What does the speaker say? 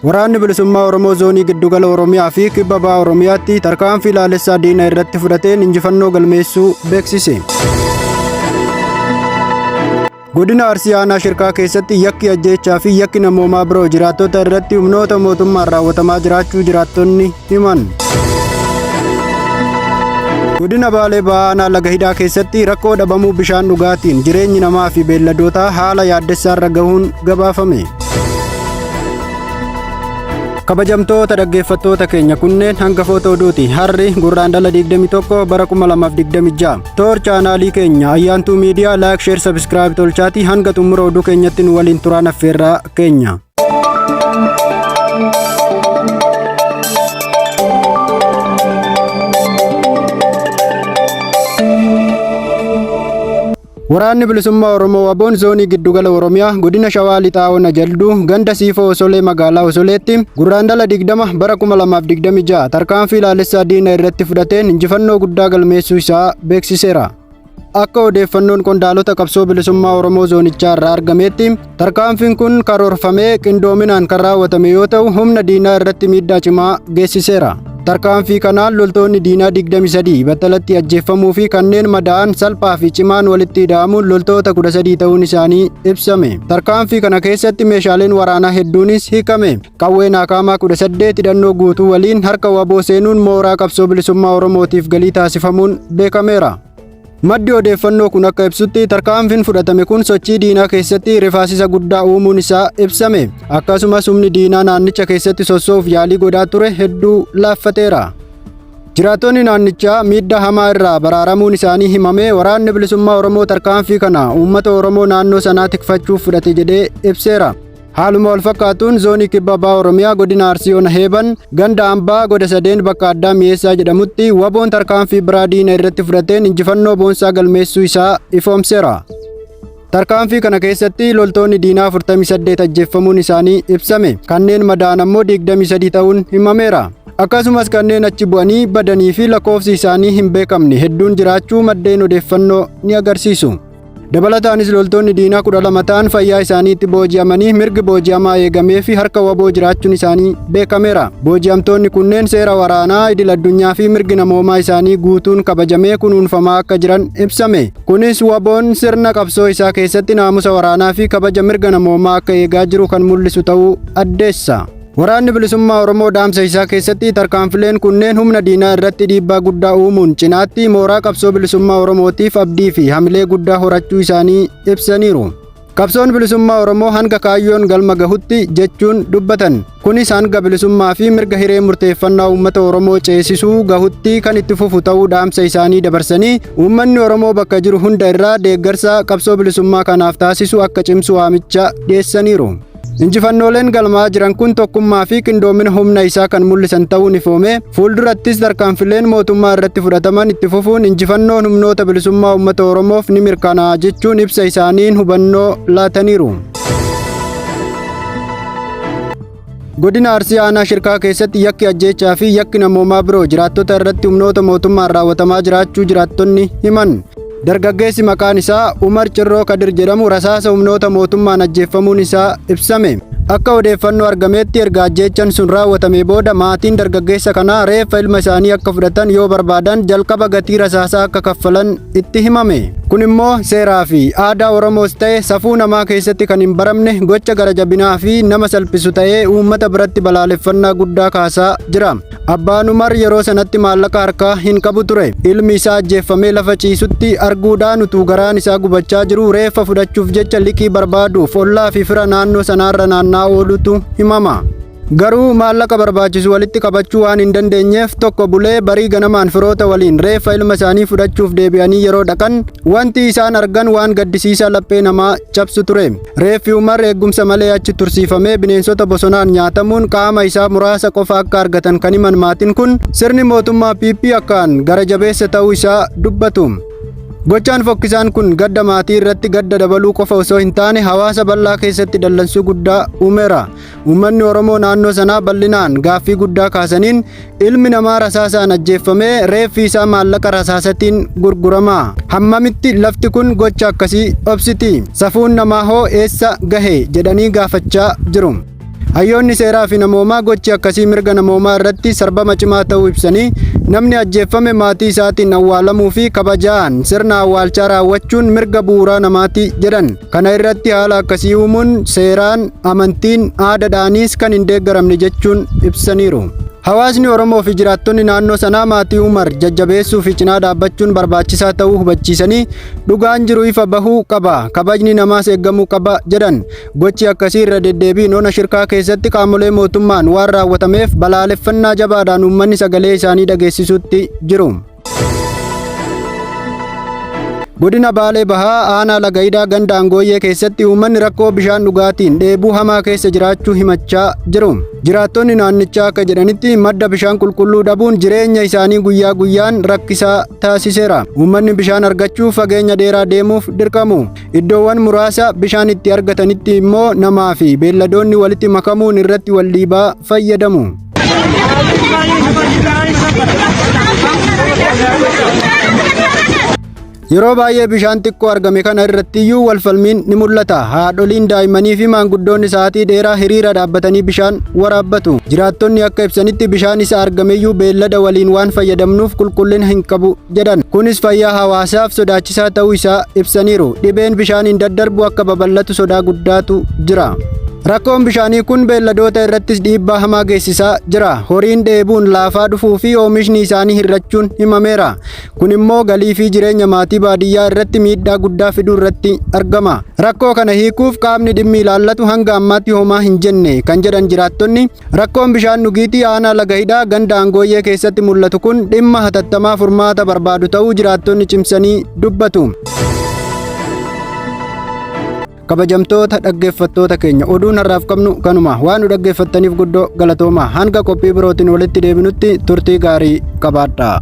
Waraanni Bilisummaa Oromoo Zoonii Giddugala Oromiyaa fi Kibba Baha Oromiyaatti tarkaanfii laalessaa diina irratti fudhateen injifannoo galmeessuu beeksise. Godina Arsii Aanaa Shirkaa keessatti yakki ajjeechaa fi yakki namoomaa biroo jiraattota irratti humnoota mootummaan raawwatamaa jiraachuu jiraattonni himan. Godina Baalee Bahaa Aanaa Laga Hidhaa keessatti rakkoo dhabamuu bishaan dhugaatiin jireenyi namaa fi beelladootaa haala yaaddessaarra gahuun gabaafame. Kabajamtoota dhaggeeffattoota keenya kunneen hangafoota oduuti. Har'i Gurraandhala 21 bara 2026. Toor chaanaalii keenya Ayyaantuu Miidiyaa like, share, subscribe tolchaatii hanga xumura oduu keenyatti nu waliin turaan affeerraa keenya. Waraanni Bilisummaa Oromoo Waboon Zoonii Giddugala Oromiyaa Godina Shawaa Lixaa Ona Jalduu ganda Siifoo Osolee magaalaa Osoleetti Gurraandhala 20 bara 2026 tarkaanfii laalessaa diina irratti fudhateen injifannoo guddaa galmeessuu isaa beeksiseera. Akka odeeffannoon qondaalota qabsoo bilisummaa Oromoo zoonichaa irraa argameetti tarkaanfiin kun karoorfamee qindoominaan kan raawwatame yoo ta'u humna diinaa irratti miidhaa cimaa geessiseera. Tarkaanfii kanaan loltoonni diinaa 23 battalatti ajjeeffamuu fi kanneen madaa'an salphaa fi cimaan walitti ida'amuun loltoota 13 ta'uun isaanii ibsame. Tarkaanfii kana keessatti meeshaaleen waraanaa hedduunis hiikame. Qawween Akaamaa 18 hidhannoo guutuu waliin harka waboo seenuun mooraa qabsoo bilisummaa Oromootiif galii taasifamuun beekameera. Maddi odeeffannoo kun akka ibsutti tarkaanfiin fudhatame kun sochii diinaa keessatti rifaasisa guddaa uumuun isaa ibsame. Akkasumas humni diinaa naannicha keessatti sossoo'uuf yaalii godhaa ture hedduu laaffateera. Jiraattonni naannichaa miidhaa hamaa irraa baraaramuun isaanii himamee waraanni bilisummaa Oromoo tarkaanfii kana uummata Oromoo naannoo sanaa tikfachuuf fudhate jedhee ibseera. Haaluma wal fakkaatuun zoonii kibba baha Oromiyaa godina Arsii Ona Heeban ganda Ambaa goda sadeen bakka addaa Mi'eessaa jedhamutti waboon tarkaanfii biraa diina irratti fudhateen injifannoo boonsaa galmeessuu isaa ifoomseera. Tarkaanfii kana keessatti loltoonni diinaa 48 ajjeeffamuun isaanii ibsame. Kanneen madaa'an ammoo 23 ta'uun himameera. Akkasumas kanneen achi bu'anii badanii fi lakkoofsi isaanii hin beekamne hedduun jiraachuu maddeen odeeffannoo ni agarsiisu. Dabalataanis loltoonni diinaa 12 ta'an fayyaa isaaniitti booji'amanii mirgi booji'amaa eegamee fi harka waboo jiraachuun isaanii beekameera. Booji'amtoonni kunneen seera waraanaa idil addunyaa fi mirgi namoomaa isaanii guutuun kabajamee kunuunfamaa akka jiran ibsame. Kunis waboon sirna qabsoo isaa keessatti naamusa waraanaa fi kabaja mirga namoomaa akka eegaa jiru kan mul'isu ta'uu addeessa. Waraanni Bilisummaa Oromoo dhaamsa isaa keessatti tarkaanfileen kunneen humna diinaa irratti dhiibbaa guddaa uumuun cinaatti mooraa qabsoo bilisummaa Oromootiif abdii fi hamilee guddaa horachuu isaanii ibsaniiru. Qabsoon bilisummaa Oromoo hanga kaayyoon galma gahutti jechuun dubbatan. Kunis hanga bilisummaa fi mirga hiree murteeffannaa uummata Oromoo ceesisuu gahutti kan itti fufu ta'uu dhaamsa isaanii dabarsanii uummanni Oromoo bakka jiru hunda irraa deeggarsa qabsoo bilisummaa kanaaf taasisu akka cimsu waamicha dhiyeessaniiru. Injifannooleen galmaa'aa jiran kun tokkummaa fi qindoomina humna isaa kan mul'isan ta'uun ifoome. Fuuldurattis tarkaanfileen mootummaa irratti fudhataman itti fufuun injifannoon humnoota bilisummaa uummata Oromoof ni mirkanaa'a jechuun ibsa isaaniin hubannoo laataniiru. Godina Arsii Aanaa Shirkaa keessatti yakki ajjeechaa fi yakki namoomaa biroo jiraattota irratti humnoota mootummaan raawwatamaa jiraachuu jiraattonni himan. Dargaggeessi maqaan isaa Umar Cirroo Kadir jedhamu rasaasa humnoota mootummaan ajjeeffamuun isaa ibsame. Akka odeeffannoo argameetti erga ajjeechan sun raawwatamee booda maatiin dargaggeessa kanaa reeffa ilma isaanii akka fudhatan yoo barbaadan jalqaba gatii rasaasaa akka kaffalan itti himame. Kun immoo seeraa fi aadaa Oromoos ta'e safuu namaa keessatti kan hin baramne gocha gara jabinaa fi nama salphisu ta'ee uummata biratti balaaleffannaa guddaa kaasaa jira. Abbaan Umar yeroo sanatti maallaqa harkaa hin qabu ture. Ilmi isaa ajjeeffamee lafa ciisutti arguudhaan utuu garaan isaa gubachaa jiruu reeffa fudhachuuf jecha liqii barbaaduuf ollaa fi fira naannoo sanaarra naanna'aa oolutu himama. Garuu maallaqa barbaachisu walitti qabachuu waan hin dandeenyeef tokko bulee barii ganamaan firoota waliin reeffa ilma isaanii fudhachuuf deebi'anii yeroo dhaqan wanti isaan argan waan gaddisiisaa laphee namaa cabsu ture. Reeffi Umar eeggumsa malee achi tursiifamee bineensota bosonaan nyaatamuun qaama isaa muraasa qofa akka argatan kan himan maatiin kun sirni mootummaa PP akkaan gara jabeessa ta'uu isaa dubbatu. Gochaan fokkisaan kun gadda maatii irratti gadda dabaluu qofa osoo hin taane hawaasa bal'aa keessatti dallansuu guddaa uumeera. Uummanni Oromoo naannoo sanaa bal'inaan gaaffii guddaa kaasaniin ilmi namaa rasaasaan ajjeeffamee reeffi isaa maallaqa rasaasatiin gurgurama. Hammamitti lafti kun gocha akkasii obsiti? Safuun namaa hoo eessa gahe? jedhanii gaafachaa jiru. Hayyoonni seeraa fi namoomaa gochi akkasii mirga namoomaa irratti sarbama cimaa ta'uu ibsanii, namni ajjeeffame maatii isaatiin awwaalamuu fi kabajaan sirna awwaalchaa raawwachuun mirga bu'uuraa namaati jedhan. Kana irratti haala akkasii uumuun seeraan, amantiin, aadaadhaanis kan hin deeggaramne jechuun ibsaniiru. Hawaasni Oromoo fi jiraattonni naannoo sanaa maatii Umar jajjabeessuu fi cinaa dhaabbachuun barbaachisaa ta'uu hubachiisanii, dhugaan jiru ifa bahuu qaba, kabajni namaas eeggamuu qaba jedhan. Gochi akkasii irra deddeebiin ona Shirkaa keessatti qaamolee mootummaan waan raawwatameef balaaleffannaa jabaadhaan uummanni sagalee isaanii dhageessisuutti jiru. Godina Baalee Bahaa aanaa Lagayidaa ganda Angooyyee keessatti uummanni rakkoo bishaan dhugaatiin dheebuu hamaa keessa jiraachuu himachaa jiru. Jiraattonni naannichaa akka jedhanitti madda bishaan qulqulluu dhabuun jireenya isaanii guyyaa guyyaan rakkisaa taasiseera. Uummanni bishaan argachuuf fageenya dheeraa deemuuf dirqamu. Iddoowwan muraasa bishaan itti argatanitti immoo namaa fi beelladoonni walitti makamuun irratti wal dhiibaa fayyadamu. Yeroo baay'ee bishaan xiqqoo argame kana irrattiyyuu wal falmiin ni mul'ata. Haadholiin daa'immanii fi maanguddoonni sa'aatii dheeraa hiriira dhaabbatanii bishaan waraabbatu. Jiraattonni akka ibsanitti bishaan isa argameyyuu beellada waliin waan fayyadamnuuf qulqullina hin qabu jedhan. Kunis fayyaa hawaasaaf sodaachisaa ta'uu isaa ibsaniiru. Dhibeen bishaaniin daddarbu akka babal'atu sodaa guddaatu jira. Rakkoon bishaanii kun beelladoota irrattis dhiibbaa hamaa geessisaa jira. Horiin dheebuun laafaa dhufuu fi oomishni isaanii hir'achuun himameera. Kun immoo galii fi jireenya maatii baadiyyaa irratti miidhaa guddaa fiduu irratti argama. Rakkoo kana hiikuuf qaamni dhimmi ilaallatu hanga ammaatti homaa hin jenne kan jedhan jiraattonni, rakkoon bishaan dhugiitii aanaa Laga Hidhaa ganda Angooyyee keessatti mul'atu kun dhimma hatattamaa furmaata barbaadu ta'uu jiraattonni cimsanii dubbatu. Kabajamtoota dhaggeeffattoota keenya, oduun har'aaf qabnu kanuma. Waan nu dhaggeeffattaniif guddoo galatooma. Hanga qophii birootiin walitti deebinutti turtii gaarii qabaadhaa.